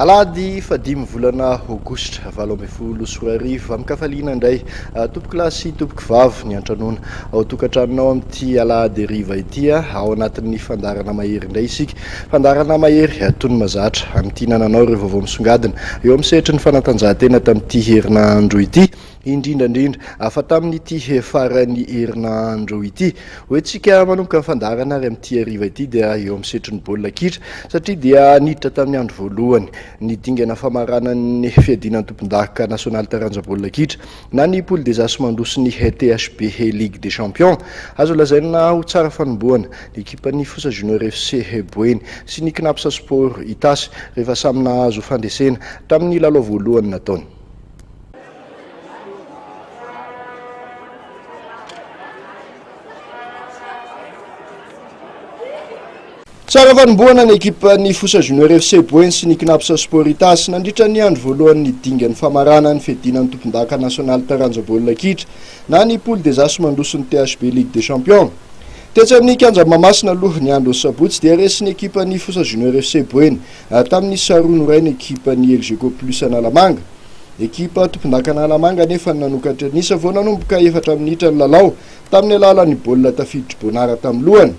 Alahady fahadimy volana aogositra 2018, amin-kafaliana indray tompokolahy sy tompokovavy ny antranoana ao tokantranonao amin'ity alahady hariva ity. Ao anatin'ny fandaharana mahery indray isika, fandaharana mahery toy ny mazatra amin'ity nananao ireo vaovao misongadina eo amin'ny sehatry ny fanatanjahantena tamin'ity herinandro ity, indrindra indrindra fa tamin'ity faran'ny herinandro ity. Hoentsika manomboka ny fandaharana ary amin'ity hariva ity dia eo amin'ny sehatry ny baolina kitra, satria dia niditra tamin'ny andro voalohany ny dingana famaranan'ny fiadiana ny tompondaka nasionaly taranja baolina kitra na ny Poule des As mandroso ny THB Ligue des Champions. Azo lazaina ho tsara fanombohana ny ekipan'ny Fosa Junior FC Boeny sy ny Cnaps Sport Itasy rehefa samy nahazo fandresena tamin'ny lalao voalohany nataony. Tsara fanombohana ny ekipan'ny Fosa Junior FC Boeny sy ny Cnaps Sport Itasy nandritra ny andro voalohan'ny dingan'ny famarana ny fiadiana ny tompondaka nasionaly taranja baolina kitra na ny Poule des As mandroso ny THB Ligue des Champions. Tetsy amin'ny kianjan'i Mahamasina aloha ny andro sabotsy dia resin'ny ekipan'ny Fosa Junior FC Boeny tamin'ny isa roa no iray ny ekipan'ny Elgeco Plus Analamanga. Ekipa tompondaka Analamanga anefa no nanokatra ny isa vao nanomboka efatra minitra ny lalao tamin'ny alalan'ny baolina tafiditr'i Bonara tamin'ny lohany.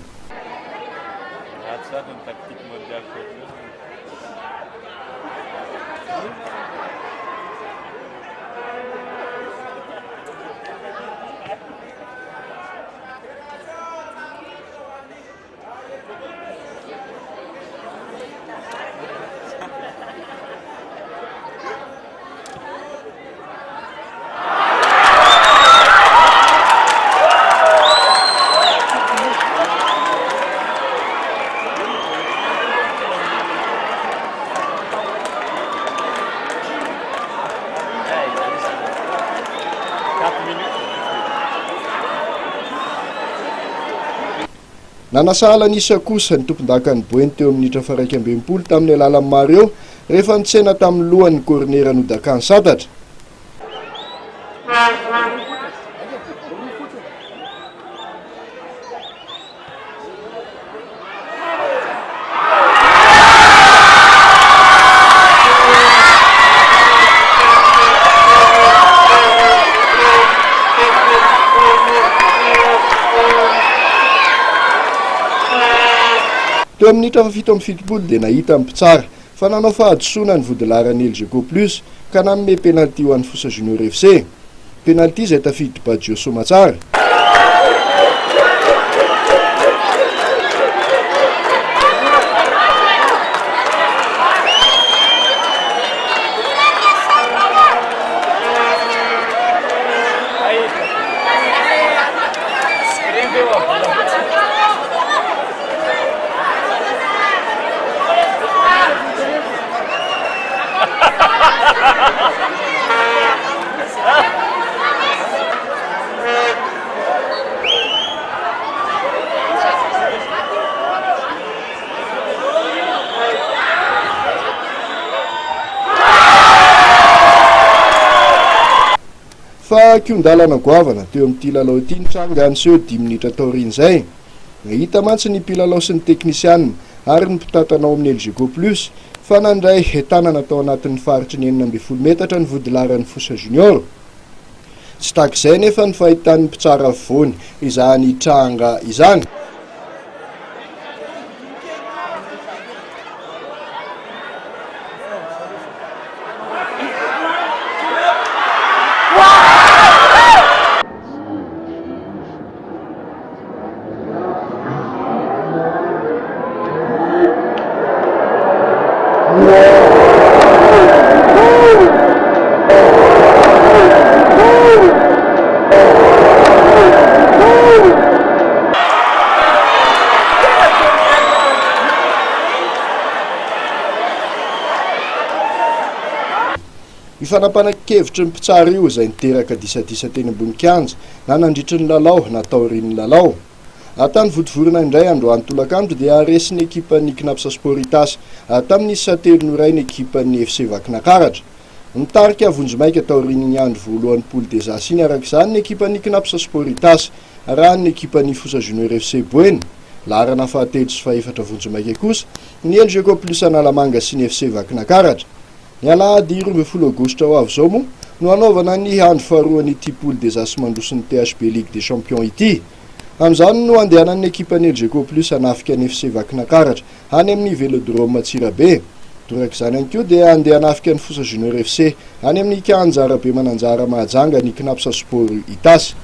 Nanasahala ny isa kosa ny tompondakan'i Boeny teo amin'ny minitra faha-61 tamin'ny alalan'i Mario rehefa nitsena tamin'ny lohany ny kornera nodakan'i Sadatra. Teo amin'ny minitra faha-77 dia nahita ny mpitsara fa nanao fahadisoana ny vodilaharan'ny Elgeco Plus ka nanome penalty ho an'ny Fosa Junior FC. Penalty izay tafiditry Baggio Soamatsara. Fa kihon-dalana goavana teo amin'ity lalao ity ny tranga niseho dimy minitra taorian'izay. Nahita mantsy ny mpilalao sy ny teknisianina ary ny mpitantana ao amin'ny Elgeco Plus fa nandray tanana tao anatin'ny faritry ny 16 metatra ny vodilaharan'ny Fosa Junior. Tsy tahaka izay anefa ny fahitan'ny mpitsara afovoany izany tranga izany. Io fanapahan-kevitry ny mpitsara io izay niteraka disadisa teny ambony kianja na nandritry ny lalao na taorian'ny lalao. Tany Vontovorona indray androany tolakandro dia resin'ny ekipan'ny Cnaps Sport Itasy tamin'ny isa telo no iray ny ekipan'ny FC Vakinakaratra. Nitarika vonjimaika taorian'iny andro voalohan'ny Poule des As iny araka izany ny ekipan'ny Cnaps Sport Itasy raha ny ekipan'ny Fosa Junior FC Boeny. Laharana fahatelo sy fahefatra vonjimaika kosa ny Elgeco Plus Analamanga sy ny FC Vakinakaratra. Ny alahady 12 aogositra ho avy izao moa no hanaovana ny andro faharoan'ity poule des As mandroso ny THB Ligue des Champions ity. Amin'izany no handehanan'ny ekipan'ny Elgeco Plus hanafika ny FC Vakinakaratra any amin'ny Velodrome Antsirabe. Torak'izany ihany koa dia handeha hanafika ny Fosa Junior FC any amin'ny kianja Rabemananjara Mahajanga ny Cnaps Sport Itasy.